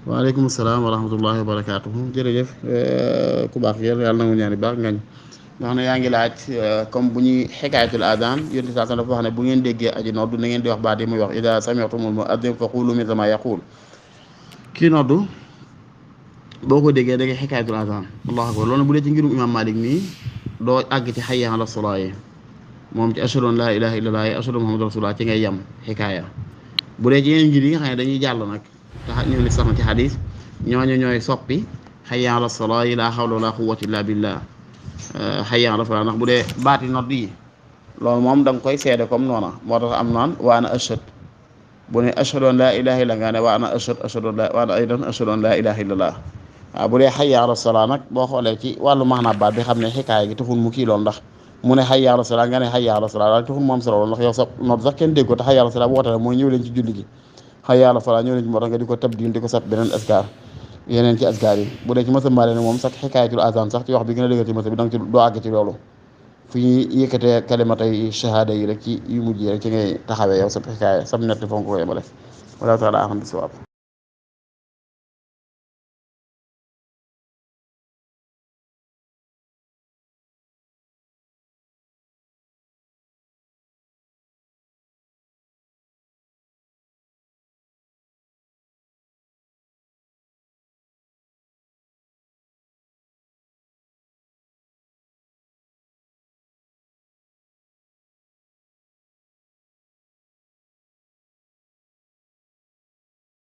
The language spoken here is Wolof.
waaleykum salaam wa rahmatullahi wa barakaatuhu. jërëjëf ku baax yàlla nangu ñaani baax ngañ nga xam ne yaa ngi laaj comme bu ñuy xikaayatul adaan yonent saa dafa wax ne bu ngeen déggee aji noddu na ngeen di wax baat yi muy wax ida sami'tumul mu'azzin fa qulu mithla ma yaqul. kii noddu boo ko déggee da ngay xikaayatul adaan allahu akbar loolu bu dee ci ngirum imam Malik nii doo àgg ci hayya ala salaa yi moom ci ashhadu an laa ilaaha illallah yi ashhadu muhammadu rasulullah ci ngay yem xikaaya. bu dee ci yeneen ngir yi nga xam ne dañuy jàll nag tax ñëw ni sax na ci xadis ñooñu ñooy soppi hayya ala salaa yi laa hawla wala quwwata illa billah hayya ala salaa ndax bu dee baati nodd yi loolu moom da nga koy seede comme noona moo tax am naan wa ana ashhad bu ne ashhadu an laa ilaaha illa nga ne wa ana ashhad wa ana aydan ashhadu an laa ilaaha illallah waaw bu dee hayya ala salaa nag boo xoolee ci wàllu maanaam baat bi xam ne xikaaya gi taxul mu kii lool ndax mu ne hayya ala salaa nga ne hayya ala salaa daal taxul mu am solo lool ndax yow sa nodd sax kenn dégg ko te hayya ala salaa bu wootee mooy ñëw leen ci julli gi hayya ala salaa ñëw leen ci moo tax nga di ko tabdil di ko sat beneen askar yeneen ci askar yi bu dee ci mësa mbaale ne moom sax xikaayatul azan sax ci wax bi gën a dëgër ci mësa bi danga ci doo àgg ci loolu fu ñuy yëkkatee kalimatay shahada yi rek ci yu mujj yi rek ci ngay taxawee yow sa xikaaya sam nett foo nga ko yemale wallahu taala axam bi sawaab